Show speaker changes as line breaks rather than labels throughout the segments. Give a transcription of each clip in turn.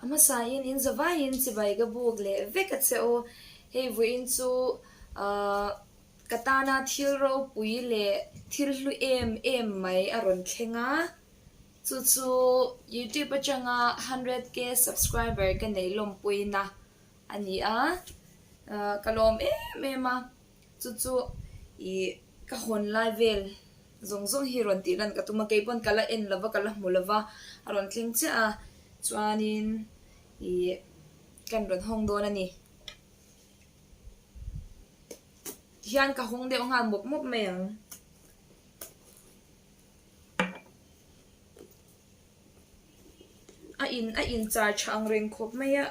A hmasain in zavaiin chibai ka buk leh vek a che u. Hei vawiin chu ahh ka tana thil ropui leh thil hlu em em mai a rawn thleng a. Chu chu YouTube atanga 100k subscriber ka neih lawmpuina a ni a. Ahh ka lawm em em a. Chu chu ih ka hawn lai vel zawng zawng hi rawn tih lan ka tum a, kei pawn ka la en lova ka la hmu lova a rawn thleng chiah a, chuanin ih kan rawn hawng dawn a ni. Tihian ka hawng deuh nghal mawp mawp mai ang. A in a in char tha ang reng khawp mai a.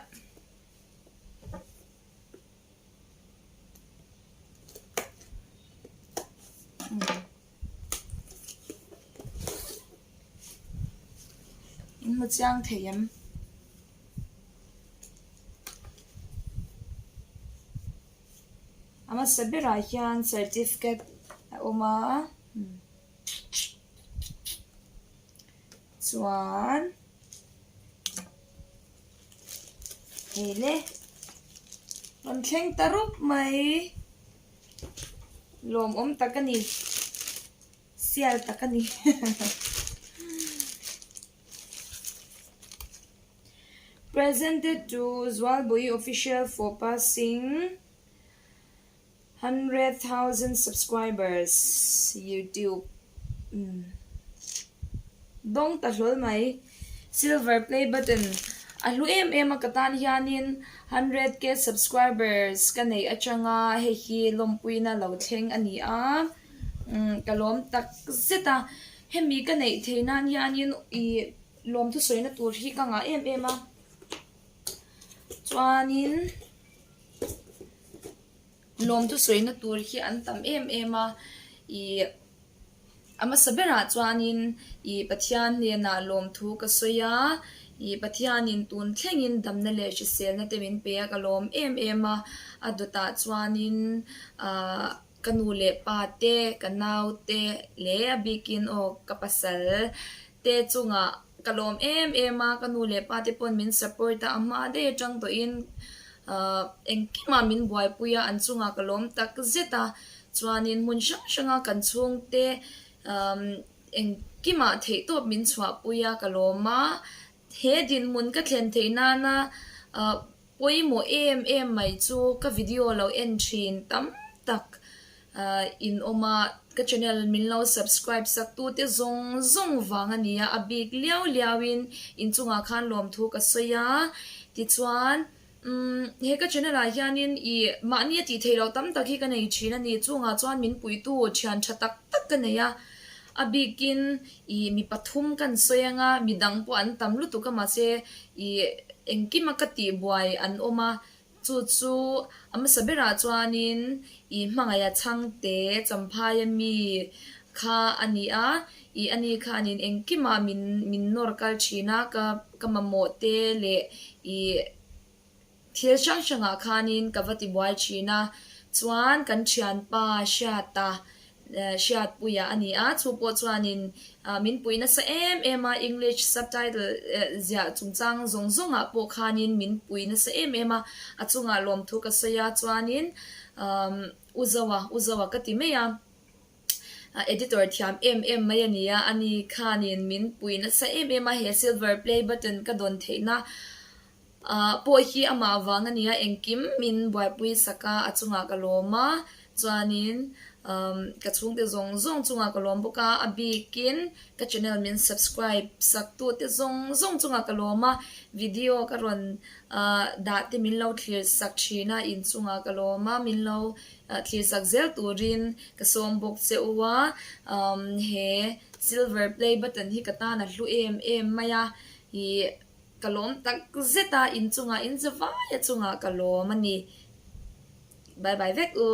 In hmu chiang thei em? A hmasa berah hian certificate a awm a chuan. Hei le rawn thleng ta rup mai lawmawm tak a ni sial tak a ni Presented to Zualbui Official for passing 100,000 subscribers YouTube dawng ta hlawl mai. Silver play button a hlu em em a ka tan hianin 100k subscribers ka neih atanga hei hi lawmpuina lo thleng a ni a ka lawm tak zet a hemi ka neih theih nan hianin ih lawmthu sawina tur hi ka ngah em em a chuanin. Lawmthu sawina tur hi an tam em em a, ih a hmasa berah chuanin ih Pathian hnenah lawmthu ka sawi a, ih Pathianin tun thlengin damna leh hriselna te min pe a ka lawm em em a, a dawtah chuanin ahh ka nu leh pa te, ka nau te leh a bikin aw ka pasal te chungah ka lawm em em a, ka nu leh pa te pawn min support a, a hma daih atang tawhin ahh engkimah min buaipui a, an chungah ka lawm tak zet a, chuanin hmun hrang hranga kan chhungte umm engkimah theihtawp min chhuahpui a ka lawm a, he dinhmun ka thlen theih nana ahh Pawimawh em em mai chu ka video lo en thin tam tak in awm a, ka channel min lo subscribe sak tu te zawng zawng vang a nia, a bik liau liau in inchungah khan lawmthu ka sawi a, tichuan umm he ka channel ah hianin ih mahni a tih theih loh tam tak hi ka nei thin a ni, chungah chuan min puitu thian tha tak tak ka nei a, a bikin ih mi pathum kan sawi anga midang pawh an tam lutuk a mahse ih engkima ka tih buai an awm a, chu chu a hmasa berah chuanin ih hmangaih a chhangte Champhaia mi kha a ni a, ih ani khanin engkimah min min nawr kal thin a, ka ka mamawh te leh ih Thil hrang hrangah khanin ka va tibuai thin a, chuan kan thianpa Hriata, Hriatpuia a ni a, chu pawh chuanin min pui nasa em em a, English subtitle ziah chungchang zawng zawngah pawh khanin min pui nasa em em a, a chungah lawmthu ka sawi a, chuanin U Zoa, U Zoa ka ti mai a, editor thiam em em mai a ni a, ani khanin min pui nasa em em a, he silver play button ka dawn theihna Ah pawh hi amah vang a nia engkim min buaipui sak a, a chungah ka lawm a, chuanin umm ka chhungte zawng zawng chungah ka lawm bawk a, a bikin ka channel min subscribe sak tute zawng zawng chungah ka lawm a, video ka rawn ah dah te min lo thlir sak thin a, inchungah ka lawm a, min lo thlir sak zel turin ka sawm bawk che u a, umm he silver play button hi ka tan a hlu em em mai a, ih. Ka lawm tak zet a, in chungah in zavai a chungah ka lawm a ni. Bye bye vek u.